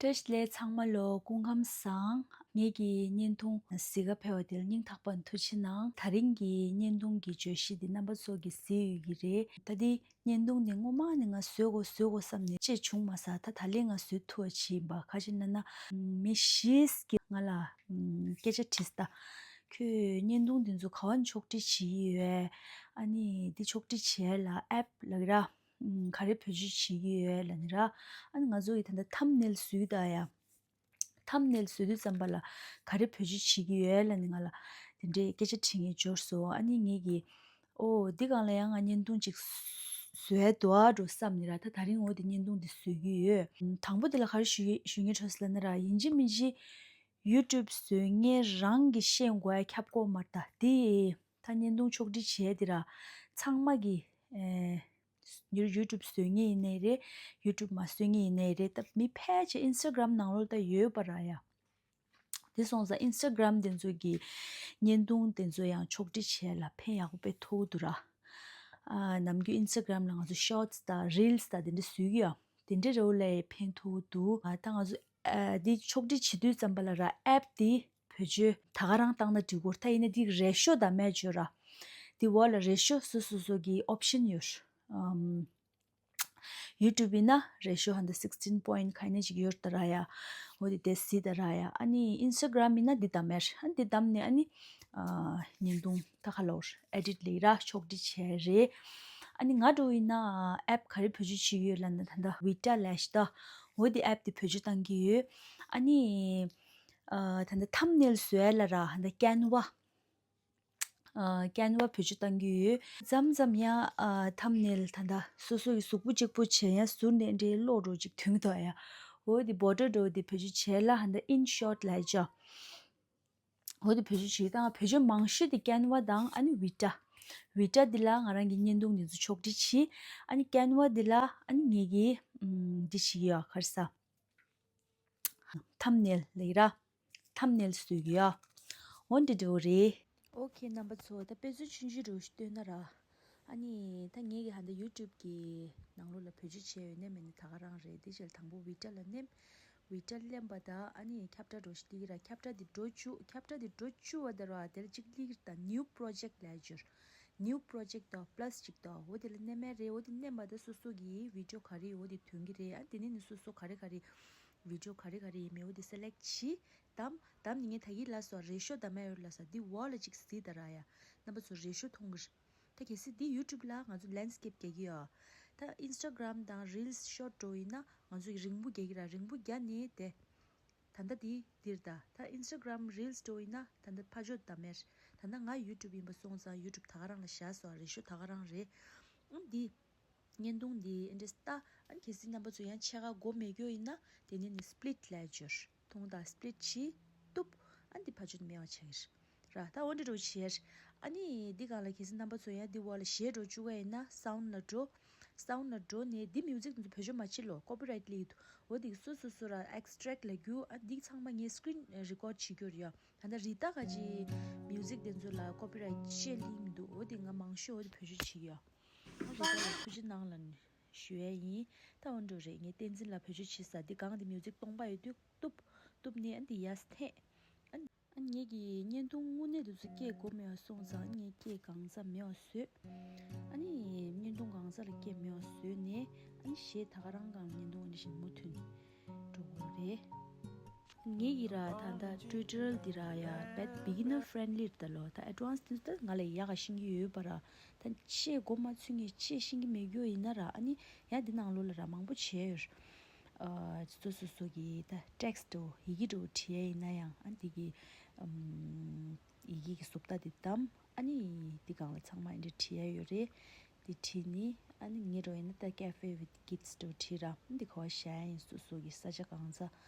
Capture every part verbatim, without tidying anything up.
བཀྲ་ཤིས་བདེ་ལེགས་ཚང་མ་ལོ། སྐུ་ཁམས་བཟང་། ངེད་ཀྱི་བརྙན་ཐུང་གཟིགས་ག་ཕེབས་པ་དེ་ལ་སྙིང་ཐག་པ་ནས་ཐུགས་རྗེ་གནང་། དེ་རིང་གི་བརྙན་ཐུང་གི་བརྗོད་གཞི་འདི་རྣམ་པ་ཚོ་གིས་གཟིགས་ཡོད་ཀྱི་རེད། ད་འདི་བརྙན་ཐུང་འདི་སྔོན་མ་ནས་ང་བཟོ་དགོས་བཟོ་དགོས་བསམ་ནས་ཅིག་བྱུང་མ་སོང་། ད་ད་ལན་ང་བཟོ་ཐུབ་པ་བྱས་ཡིན་པ། ག་ཅི་ཡིན་ན་མི་བཞི་གིས་ང་ལ་སྐད་ཆ་དྲིས་སོང་། ཁྱོད་བརྙན་ཐུང་འདི་ཚོ་ག་བ་ནས་ཕྱོགས་སྒྲིག་བྱེད་ཀྱི་ཡོད། ཨ་ནི་འདི་ཕྱོགས་སྒྲིག་བྱེད་ཡ་ལ་ཨེབ་ལབ་ཀྱི་ར། ཨམ། ག་རེ་བེད་སྤྱོད་བྱེད་ཀྱི་ཡོད་ལབ་ནི་ར། ཨ་ནི་ང་ཚོ་ཡི་ད་ལྟ་ཐམ་ནེལ་བཟོས་ད་ཡ། ཐམ་ནེལ་བཟོ་དུས་ཙམ་པ་ལ་ག་རེ་བེད་སྤྱོད་བྱེད་ཀྱི་ཡོད་ལབ་ནི་ང་ལ་དེ་འདྲའི་སྐད་ཆ་དྲི་མཁན་འབྱོར་སོང་། ཨ་ནི་ངེད་ཀྱིས་ཨོ་འདི་སྒང་ལ་ཡང་ང་བརྙན་ཐུང་ཅིག་བཟོ་ཡ་འདུག་ཨ་འགྲོ་བསམ་ནི་ར། ད་ད་རིང་འོ་དེ་བརྙན་ཐུང་འདི་བཟོ་གི་ཡོད། ཨམ། དང་པོ་དེ་ལ་ག་རེ་ཞུ་ཞུ་མཁན་འབྱོར་སོང་ལབ་ན་ར། ཡིན་གཅིག་མིན་གཅིག་ཡུ་ཊུབ་བཟོ་མཁན་རང་གིས་ཤེས་དགོས་ཡ་ཁྱབ་ཁོངས་མ་རེད་ད། དེ་ད་བརྙན་ཐུང་ཕྱོགས་སྒྲིག་བྱས་དེ་ར་ཚང་མ་གིས་ཨེ། ཡུ་ཊུབ་བཟོ་མཁན་ཡིན་ནའི་རེད། ཡུ་ཊུབ་མ་བཟོ་མཁན་ཡིན་ནའི་རེད། ད་མི་ཕལ་ཆེར་ཨིན་སི་ཊ་གྷ་རམ་ནང་ལོགས་ད་ཡོད་པ་ར་ཡ། དེ་སོང་ཙང་ཨིན་སི་ཊ་གྷ་རམ་དེ་ཚོ་གི་བརྙན་ཐུང་དེ་ཚོ་ཡང་ཕྱོགས་སྒྲིག་བྱས་ལ་ཕན་ཡག་པོ་དཔེ་ཐོགས་འདུག་ར། ཨ། ནམ་རྒྱུན་ཨིན་སི་ཊ་གྷ་རམ་ལ་ང་ཚོ་ཤོར་ཊི་སི་དང་རིལ་སི་དང་དེ་འདྲ་བཟོས་ཀྱི་ཡ། དེ་འདྲ་རེ་བ་ལ་ཕན་ཐོགས་འདུག་ཨ། ད་ང་ཚོ་ཨ། འདི་ཕྱོགས་སྒྲིག་བྱེད་དུས་ཙམ་པ་ལ་ར་ཨེབ་དེ་བེད་སྤྱོད་ད་ག་རང་བཏང་ན་འགྲིག་གི་རེད། ད་ཡིན་ན་འདི་རེ་ཤོ་དང་མེ་ཇོ་ར། འདི་འོག་ལ་རེ་ཤོ་སོ་སོ་སོ་གི་ཨོབ་ཤན་ཡོད། ཨམ། ཡུ་ཊུབ་ཡིན་ན་རེ་ཤོ་ཧན་ད་སིག་སི་ཊིན་པོ་ཡིན་ཊི་ག་ཡིན་ན་ཅིག་ཡོད་ད་ར་ཡ། འོ་དེ་དེ་སི་ད་ར་ཡ། ཨ་ནི་ཨིན་སི་ཊ་གྷ་རམ་ཡིན་ན་འདི་བདམས་མེད། ཨ་ནི་འདི་བདམས་ནས་ཨ་ནི་ཨ། བརྙན་ཐུང་ད་ཁ་ལོར་ཨེ་ཌིཊ་ལས་ར་ཕྱོགས་སྒྲིག་བྱས་རེད། ཨ་ནི་ང་འགྲོ་ཡིན་ན་ཨེབ་ག་རེ་བེད་སྤྱོད་བྱེད་ཀྱི་ཡོད་ལབ་ན་ད་ལྟ་ཝི་ཊ་ལབ་ཤི་ད། འོ་དེ་ཨེབ་དེ་བེད་སྤྱོད་བཏང་གི་ཡོད། ཨ་ནི་ཨ། ད་ལྟ་ཐམ་ནེལ་བཟོ་ཡ་ལ་ར་ད་ལྟ་ཀེན་ཝ། ཨ། ཀེན་ཝ་བེད་སྤྱོད་བཏང་གི་ཡོད། མཚམས་མཚམས་ཡང་ཨ། ཐམ་ནེལ་ད་ལྟ་སོ་སོ་ཡི་གཟུགས་པོ་གཅིག་པོ་བྱས་ཡང་ཟུར་ནས་འདྲའི་ལོག་འགྲོ་ཅིག་ཐོན་ཐོག་ཡ། འོ་དེ་བོར་ཌར་འདྲ་བོ་དེ་བེད་སྤྱོད་བྱས་ལ་ཧན་ད་ཨིན་ཤོར་ཊི་ལབ་ཡ་ཅོ། འོ་དེ་བེད་སྤྱོད་བྱེད་སྟངས་བེད་སྤྱོད་མང་ཤོས་དེ་ཀེན་ཝ་དང་ཨ་ནི་ཝི་ཊ། ཝི་ཊ་འདི་ལ་ང་རང་གི་བརྙན་ཐུང་འདི་ཚོ་ཕྱོགས་སྒྲིག་བྱེད། ཨ་ནི་ཀེན་ཝ་འདི་ལ་ཨ་ནི་ངེད་ཀྱིས་ཨམ། འདི་བྱེད་ཀྱི་ཡོད། ག་རེ་ཟ། ཐམ་ནེལ་ལབ་ཀྱི་ར། ཐམ་ནེལ་བཟོ་གི་ཡོད། འོ་འདི་འདྲ་བོ་རེད། ཨོ་ཁེ་རྣམ་པ་ཚོ། ད་དཔེ་མཚོན་ཆུང་ཆུང་འདྲ་བོ་ཞིག་བཏོན་ན་ར། ཨ་ནི་ད་ངེད་ཀྱི་ཧ་ད་ཡུ་ཊུབ་ཀྱི་ནང་ལོགས་ལ་བེད་སྤྱོད་བྱས་ཡོད་ནས་མེད་ནས་ད་ག་རང་རེད། དེ་རྗེས་ལ་དང་པོ་ཝི་ཊ་ལ་མནན། ཝི་ཊ་མནན་པ་ད་ཨ་ནི་ཁྱབ་བསྒྲགས་འདྲ་བོ་ཞིག་སླེབས་ཀྱི་ར། ཁྱབ་བསྒྲགས་འདི་འགྲོ་བཅུག་ཁྱབ་བསྒྲགས་འདི་འགྲོ་བཅུག་པ་ད་ར་དེ་ལ་གཅིག་སླེབས་ཀྱི་ར། ད་ནིའུ་པོ་རོ་ཇེག་ཊི་ལབ་ཡ་ཅིག་ཡོད་ར། ནིའུ་པོ་རོ་ཇེག་ཊི་དང་པ་ལ་སི་ཅིག་དང་འོ་དེ་ལ་མནན་མ་རེད། འོ་དེ་མནན་པ་ད་སོ་སོ་གི་བི་ཌི་ཡོ་ག་རེ་འོ་དེ་ཐོན་གྱི་རེད། ཨ་དེ་ནས་ནི་སོ་སོ་ག་རེ་ག་རེ་བི་ཌི་ཡོ་ག་རེ་ག་རེ་ཡིན་མིན་འོ་དེ་སེ་ལེག་ཊི་བྱེད། བདམས། བདམས་ནས་ངས་ད་གིན་ལབ་སོང་། རེ་ཤོ་བདམས་ཡ་ཡོད་ལབ་སོང་། འདི་འོག་ལ་ཅིག་གཟིགས་ད་ར་ཡ། རྣམ་པ་ཚོ་རེ་ཤོ་མཐོང་གི་རེད། ད་གལ་སྲིད་འདི་ཡུ་ཊུབ་ལ་ང་ཚོ་ལེན་སི་ཀེབ་རྒྱག་གི་ཡོད། ད་ཨིན་སི་ཊ་གྷ་རམ་དང་རིལ་སི་ཤོར་ཊི་འདྲ་བོ་ཡིན་ན་ང་ཚོ་ཡི་རིང་པོ་རྒྱག་གི་ར། རིང་པོ་རྒྱག་ནས་དེ། ད་ལྟ་འདི་འདིར་ད། ད་ཨིན་སི་ཊ་གྷ་རམ་རིལ་སི་འདྲ་བོ་ཡིན་ན་ད་ལྟ་ཕར་ཕྱོགས་བདམས་མེད། ད་ལྟ་ང་ཡུ་ཊུབ་ཡིན་པ་སོང་ཙང་ཡུ་ཊུབ་ད་ག་རང་ལ་བཞག་སོང་། རེ་ཤོ་ད་ག་རང་རེད། ཨ་འདི་བརྙན་ཐུང་འདི་ཨེ་འདྲས་ལྟ། ཨ་ནི་གལ་སྲིད་རྣམ་པ་ཚོ་ཡང་ཕྱེད་ཀ་མགོ་མེད་རྒྱུ་ཡིན་ན་དེ་ནས་ནི་སི་པི་ལིཊ་ལབ་ཡ་ཅིག་ཡོད་ར། མཐོང་དང་། སི་པི་ལིཊ་བྱེད། གཏུབ། ཨ་ནི་འདི་ཕར་ཕྱོགས་ནས་མེད་པ་ཆགས་ཀྱི་རེད་ར། ད་འོ་འདྲ་འདྲ་བོ་བྱས། ཨ་ནི་འདི་སྒང་ལ་གལ་སྲིད་རྣམ་པ་ཚོ་ཡང་འདི་འོག་ལ་གཞས་འདྲ་བོ་བཅུག་ག་ཡིན་ན་སའུན་ཌི་ལ་འགྲོ། སའུན་ཌི་ལ་འགྲོ་ནས་འདི་མིའུ་ཟིག་འདི་ཚོ་བེད་སྤྱོད་མ་བྱེད་ལོ། ཀོ་པི་རའེ་ཊི་སླེབས་ཀྱི་འདུག་འོ་འདི་སོ་སོ་སོ་ར་ཨེགས་ཊེག་ཊི་ལབ་རྒྱུ། ཨ་འདི་ཚང་མ་ངས་སི་ཀི་རིན་རི་ཀོཌ་བྱེད་རྒྱུ་རེད་ཡ། ད་ལྟ་རི་ཏ་ག་ཅི་མིའུ་ཟིག་དེ་ཚོ་ལ་ཀོ་པི་རའེ་ཊི་བཅད་སླེབས་ཀྱི་མི་འདུག་འོ་དེ་ང་མང་ཤོས་འོ་དེ་བེད་སྤྱོད་བྱེད་ཀྱི་ཡོད། ཨ་རི་ཏ་ལ་ཐུགས་རྗེ་གནང་ལབ་ནས་ཞུ་ཡས་ཡིན། ད་འོ་འདྲ་རེད། ངས་བསྟན་འཛིན་ལ་བེད་སྤྱོད་བྱེད་ས་འདི་སྒང་དེ་མིའུ་ཟིག་སྟོང་པ་ཡོད་དུས་གཏུབ། གཏུབ་ནས་ཨ་འདི་ཡར་འཐེན། ཨ་ངེད་ཀྱི་བརྙན་ཐུང་དངོས་གནས་དེ་ཚོ་སྐད་གོ་མེད་པ་སོང་ཙང་ངས་སྐད་གང་ག་མེད་པ་བཟོས། ཨ་ནི་བརྙན་ཐུང་གང་ག་ལ་སྐད་མེད་པ་བཟོས་ནས་ཨ་ནི་གཞས་ད་ག་རང་སྒང་བརྙན་ཐུང་ཨ་ནི་ཞིག་མུ་མཐུད་ནས་འགྲོ་གི་རེད། ངེད་ཀྱི་ར་ད་ལྟ་ཊུ་ཊོ་རི་ཡལ་འདི་ར་ཡ་དཔེ་བི་གི་ནར་ཕ་རེན་ལི་རེད་ད་ལོ། ད་ཨེ་ཌི་ཝན་སི་དེ་ཚོ་ད་ང་ལས་ཡག་ག་ཤེས་ཀྱི་ཡོད་པ་ར། ད་ཆེས་མགོ་མ་ཚོས་མཁན་ཆེས་ཤེས་ཀྱི་མེད་རྒྱུ་ཡིན་ན་ར། ཨ་ནི་ཡང་འདི་ནང་ལོགས་ལ་ར་མང་པོ་བྱས་ཡོད། ཨ་སོ་སོ་སོ་གི་ད་ཊེག་སི་འདྲ་བོ་ཡི་གེ་འདྲ་བོ་བྲིས་ཡ་ཡིན་ན་ཡང་ཨ་འདི་གི་ཨམ་ཡི་གེ་གི་བཟོ་ལྟ་དེ་བདམས། ཨ་ནི་འདི་སྒང་ལ་ཚང་མ་འདི་འདྲ་བྲིས་ཡ་ཡོད་རེད། འདི་བྲིས་ནི་ཨ་ནི་ངེད་འདྲ་བོ་ཡིན་ན་ད་ཀེ་ཕེ་ཝིད་ཀིཌ་སི་འདྲ་བོ་བྲིས་ར། འདི་ག་བ་བཞག་ཡ་ཡིན། སོ་སོ་གི་ས་ཆ་གང་ས་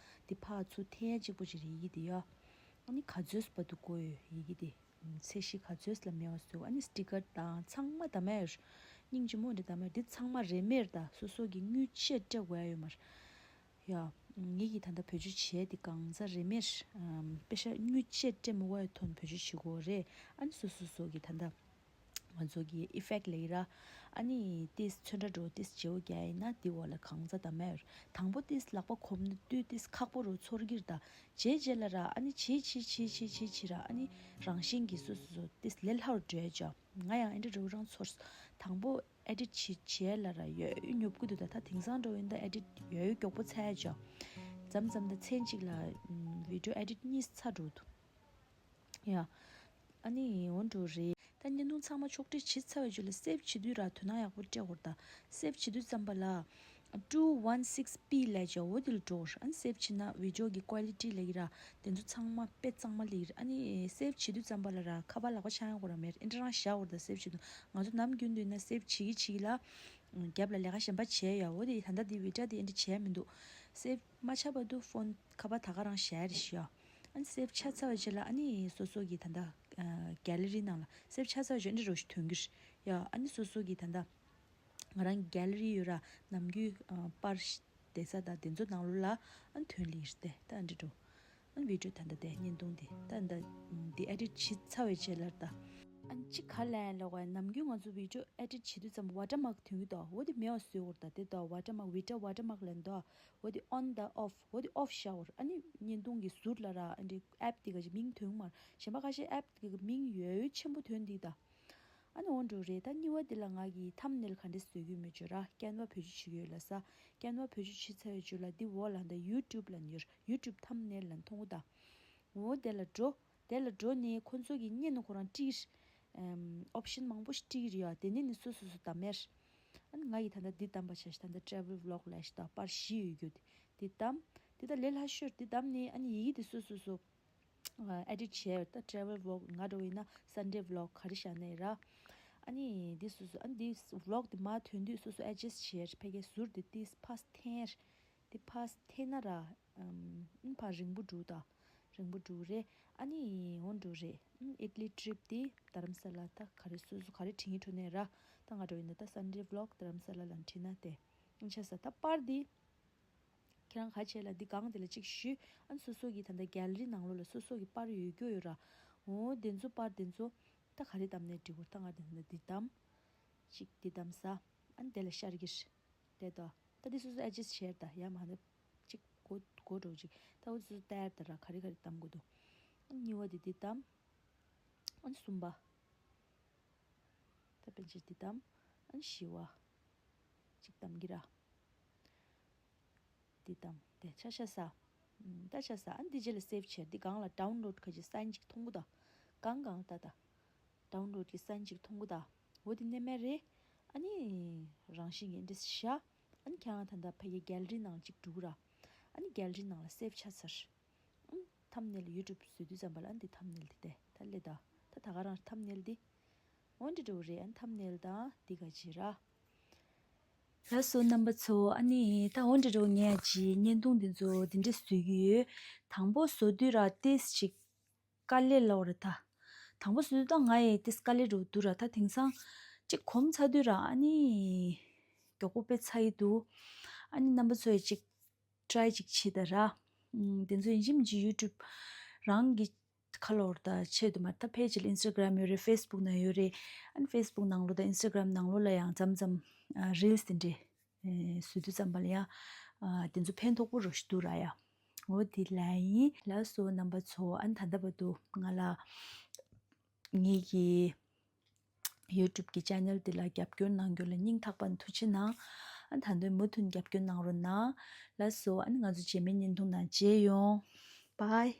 འདི་ཕར་ཚུར་འཐེན་ཡ་གཅིག་པོ་ཅིག་རེད། ཡི་གེ་འདི་ཡ་ཨ་ནི་ག་ཚོད་བར་དུ་བཀོད་ཡོད་ཡི་གེ་འདི། ཚད་གཞི་ག་ཚོད་ལ་མེད་པ་བཟོས། ཨ་ནི་སི་ཊི་ཀར་དང་ཚང་མ་བདམས་ཡ་ཡོད། སྙིང་རྗེ་མོ་འདི་བདམས་ཡ་འདི་ཚང་མ་རེ་མེར་ད་སོ་སོ་གི་དངུལ་ཆད་སྤྲད་དགོས་ཡ་ཡོད་མ་རེད་ཡ། ངེད་ཀྱིས་ད་ལྟ་བེད་སྤྱོད་བྱས་འདི་གང་ཚ་རེ་མེར་ཨམ་པེ་ཤ་དངུལ་ཆད་སྤྲད་མི་དགོས་ཡ་ཐོག་ནས་བེད་སྤྱོད་བྱེད་དགོས་རེད། ཨ་ནི་སོ་སོ་སོ་གི་ད་ལྟ་ ང་ཚོ་གི་effect ལབ་ཀྱི་ར། ཨ་ནི་ཏིས་ཚོན་ཁྲ་འདྲ་བོ་ཏིས་བརྗེ་པོ་རྒྱག་ཡིན་ན་འདི་འོག་ལ་གང་ཚ་དང་མེད། དང་པོ་ཏིས་ལག་པ་གོམ་ནས་དུས་ཏིས་ཁག་པོ་རུ་ཚོར་གྱི་རེད་ད། རྗེས་རྗེས་ལ་ར་ཨ་ནི་བྱེད་བྱེད་བྱེད་བྱེད་བྱེད་བྱེད་ར་ཨ་ནི་རང་བཞིན་གྱིས་སོ་སོ་སོ་ཏིས་ལས་སླ་བོར་འགྲོ་ཡ་ཅོ། ང་ཡང་ཨེ་འདྲ་འདྲ་བོ་རང་ཚོར། དང་པོ་edit བྱེད་བྱེད་ཡ་ལ་ར་ཡོད་ཡོད་ཉོབ་ཀྱི་འདུག་ད། ད་དེང་སང་འདྲ་བོ་ཡིན་ད་edit ཡོད་ཡོད་མགྱོགས་པོ་ཚར་ཡ་ཅོ། མཚམས་མཚམས་ད་མཚན་གཅིག་ལ་video edit གཉིས་ཚར་འགྲོ་འདུག་ཡ། ཨ་ནི་འོ་འདྲ་རེད། ད་བརྙན་ཐུང་ཚང་མ་ཕྱོགས་སྒྲིག་བྱེད་ཚར་བའི་རྗེས་ལ་save བྱེད་དུས་ར་དོ་སྣང་ཡག་པོ་སྤྲད་དགོས་རེད་ད། save བྱེད་དུས་ཙམ་པ་ལ་two one six P ལབ་ཅིག་འོ་དེ་ལ་འགྲོ། ཨ་ནི་save བྱེད་ན་video གི་quality ལབ་ཀྱི་ར་དེ་ཚོ་ཚང་མ་དཔེ་གཙང་མ་སླེབས་ཀྱི་རེད། ཨ་ནི་save བྱེད་དུས་ཙམ་པ་ལ་ར་ཁ་པར་ལག་པ་འཆང་ཡག་དགོས་ར་མེད། ཨེ་འདྲ་རང་བཞག་དགོས་རེད་ད། save བྱེད་དུས་ང་ཚོ་ནམ་རྒྱུན་དུ་ཡིན་ན་save བྱེད་ཀྱི་བྱེད་ཀྱི་ལ་རྒྱབ་ལ་ལས་ཀ་གཞན་པ་བྱས་ཡ། འོ་དེ་ད་ལྟ་དེ་video དེ་ཨེ་འདྲ་བྱས་མི་འདུག save མ་བྱས་བར་དུ་phone ཁ་པར་ད་ག་རང་བཞག་རེད་ཤག་ཨ་ནི་save ཆགས་ཚར་བའི་རྗེས་ལ་ཨ་ནི་སོ་སོ་གི་ད་ལྟ་gallery ནང་ལ་save ཆགས་ཚར་བའི་རྗེས་འདི་རོ་ཞིག་ཐོན་གྱི་རེད་ཡ། ཨ་ནི་སོ་སོ་གི་ད་ལྟ་ང་རང་gallery ཡོད་ར་ནམ་རྒྱུན་པར་བསྡད་ས་དང་དེ་ཚོ་ནང་ལོགས་ལ་ཨ་ནི་ཐོན་ལེ་རེད་དེ། ད་འདི་འགྲོ། ཨ་ནི་video ད་ལྟ་དེ་བརྙན་ཐུང་དེ་ད་ལྟ་འདི་edit བྱས་ཚར་བའི་རྗེས་ལ་ད། ཨ་ནི་གཅིག་ག་ལན་ལོག་ནམ་རྒྱུན་ང་ཚོ་video edit བྱེད་དུས་ཙམ་watermark ཐོན་གྱི་འདུག་འོ་དེ་མེད་པ་བཟོས་དགོས་རེད་ད། དེ་ད་watermark video watermark ལབ་འདུག་འོ་དེ་on དང་off འོ་དེ་off བཞག་དགོས་རེད། ཨ་ནི་བརྙན་ཐུང་གི་ཟུར་ལ་ར་ཨ་འདྲའི་app དེ་ག་ཅིག་མིང་ཐོན་མ་རེད། གཞན་པ་ཁ་ཤས་app དེ་གི་མིང་ཡོད་ཡོད་ཆེན་པོ་ཐོན་འདུག་ད། ཨ་ནི་འོ་འདྲ་རེད། ད་གཉིས་པ་དེ་ལ་ང་གི་thumbnail ག་འདྲ་བཟོ་གི་ཡོད་མེད་བརྗོད་ར། Canva བེད་སྤྱོད་བྱེད་ཀྱི་ཡོད་ལ་ས། Canva བེད་སྤྱོད་བྱེད་ཚར་བའི་རྗེས་ལ་འདི་འོག་ལ་ད་YouTube ལབ་ནི་ཡོད་ར། YouTube thumbnail ལབ་མཐོང་གི་ད། འོ་དེ་ལ་འགྲོ། དེ་ལ་འགྲོ་ནས་ཁོ་ཚོ་གི་སྔོན་ནས་ཁོ་རང་བྲིས། option མང་པོ་ཞིག་བྲིས་ཀྱི་རེད་ཡ། དེ་ནས་ནི་སོ་སོ་སོ་བདམས་ཡ། ཨ་ནི་ང་ཡི་ད་ལྟ་འདི་བདམས་པ་བྱས་ཤག་ད་ལྟ་travel vlog ལབ་ཤག་ད་པར་བཞི་ཡོད་རྒྱུ་དེ། འདི་བདམས། འདི་ད་ལས་སླ་ཤོས་འདི་བདམས་ནས་ཨ་ནི་ཡི་གེ་དེ་སོ་སོ་སོ་edit བྱས་ཡོད། ད་travel vlog ང་འདྲ་བོ་ཡིན་ན་Sunday vlog ག་རེ་བཞག་ནའི་ར། ཨ་ནི་འདི་སོ་སོ་ཨ་ནི་འདི་vlog དེ་མར་ཐོན་དུས་སོ་སོ་adjust བྱས་ཕ་གིའི་ཟུར་དེ་ཏིས་ཕར་འཐེན། འདི་ཕར་འཐེན་ན་ར། ཨམ། ཕར་རིང་པོ་འགྲོ་ད། རིང་པོ་འགྲོ་རེད། ཨ་ནི་འོ་འགྲོ་རེད། ཨམ། Italy trip དེ་རྡ་རམ་ས་ལ་ད་ག་རེ་སོ་སོ་ག་རེ་བྲིས་ཀྱི་འགྲོ་ནའི་ར། ད་ང་འདྲ་བོ་ཡིན་ན་ད་Sunday vlog རྡ་རམ་ས་ལ་ལ་བྲིས་ན་དེ། ཨ་ཆ་ས་ད་པར་འདི། ཁྱེད་རང་ག་བྱས་ལ་འདི་སྒང་དེ་ལ་གཅིག་གཞུས། ཨ་ནི་སོ་སོ་གི་ད་ལྟ་gallery ནང་ལོགས་ལ་སོ་སོ་གི་པར་ཡོད་རྒྱུ་ཡོད་ར། འོ་དེ་ཚོ་པར་དེ་ཚོ་ད་ག་རེ་བདམས་ནའི་འགྲིག་གོ་ད་ང་དེ་ད་འདི་བདམས། གཅིག་འདི་བདམས་ས། ཨ་ནི་དེ་ལ་ཤར་གྱི་རེད། དེ་ད་ད་འདི་སོ་སོ་adjust བྱས་ད་ཡ་མ་ནི་གཅིག་གོ་གོ་འགྲོ་གཅིག་ད་འོ་སོ་སོ་ལྟ་ཡ་ད་ར་ག་རེ་ག་རེ་བདམས་དགོས་འདུག་ཨ་ནི་གཉིས་པ་དེ་འདི་བདམས། ཨ་ནི་གསུམ་པ། ད་པན་ཅི་འདི་བདམས། ཨ་ནི་བཞི་བ། གཅིག་བདམས་ཀྱི་ར། འདི་བདམས་དེ་ཆ་ཤ་ས། ད་ཆ་ས་ཨ་འདི་རྗེས་ལ་save བྱས་འདི་སྒང་ལ་download ག་ཅི་sign གཅིག་མཐོང་གི་ད། སྒང་སྒང་ད་ད། download གི་sign གཅིག་མཐོང་གི་ད། འོ་འདི་གནས་མེད་རེད། ཨ་ནི་རང་བཞིན་གྱི་འདི་བཞག་ཨ་ནི་ཁྱེད་རང་ད་ལྟ་ཕ་གི་gallery ནང་གཅིག་འགྲོ་གི་ར། ཨ་ནི་gallery ནང་ལ་save ཆགས་ཚར། ཨ་ནི་thumbnail YouTube བཟོས་དུས་ཙམ་པ་ལ་ཨ་འདི་thumbnail འདི་དེ་ད་སླེབས་ད། ད་ད་ག་རང་thumbnail འདི། འོ་འདི་འགྲོ་རེད། ཨ་ནི་thumbnail དང་འདི་ག་ཅི་ར། ལགས་སོ་རྣམ་པ་ཚོ། ཨ་ནི་ད་འོ་འདྲ་འགྲོ་ངས་ཀྱི་བརྙན་ཐུང་འདི་ཚོ་འདི་འདྲ་བཟོས་ཀྱི་ཡོད། དང་པོ་བཟོ་དུས་ར་ཏིས་ཅིག་དཀའ་ལས་ལོག་རེད་ད། དང་པོ་བཟོ་དུས་ད་ང་ཡི་ཏིས་དཀའ་ལས་འགྲོ་འདུག་ར། ད་དེང་སང་ཅིག་གོམས་ཚར་དུས་ར་ཨ་ནི་མགྱོགས་པོ་དཔེ་ཚར་ཡི་འདུག་ཨ་ནི་རྣམ་པ་ཚོ་ཡི་ཅིག try ཅིག་བྱེད་ད་ར། ཨུམ། དེ་ཚོ་ཡིན་གཅིག་མིན་གཅིག་YouTube རང་གི་ཁ་ལོར་ད་ཆེད་དུ་མ་ད་page ལ་Instagram ཡོད་རེད། Facebook ནང་ཡོད་རེད། ཨ་ནི་Facebook ནང་ལོགས་དང་Instagram ནང་ལོགས་ལ་ཡང་མཚམས་མཚམས་reels དེ་འདྲས་བཟོ་དུས་ཙམ་པ་ལ་ཡང་དེ་ཚོ་ཕན་ཐོགས་པོ་རོ་ཞིག་འདུག་ར་ཡ། འོ་དེ་ལ་ཡིན། ལགས་སོ་རྣམ་པ་ཚོ། ཨ་ནི་ད་ལྟ་བར་དུ་ང་ལ་ངེད་ཀྱི་YouTube གི་channel འདི་ལ་རྒྱབ་སྐྱོར་གནང་རྒྱུ་ལ་སྙིང་ཐག་པ་ནས་ཐུགས་རྗེ་གནང་། ཨ་ནི་ད་དུང་མུ་མཐུད་རྒྱབ་སྐྱོར་གནང་རོགས་གནང་། ལགས་སོ། ཨ་ནི་ང་ཚོ་རྗེས་མའི་བརྙན་ཐུང་ནང་མཇལ་ཡོང་། Bye།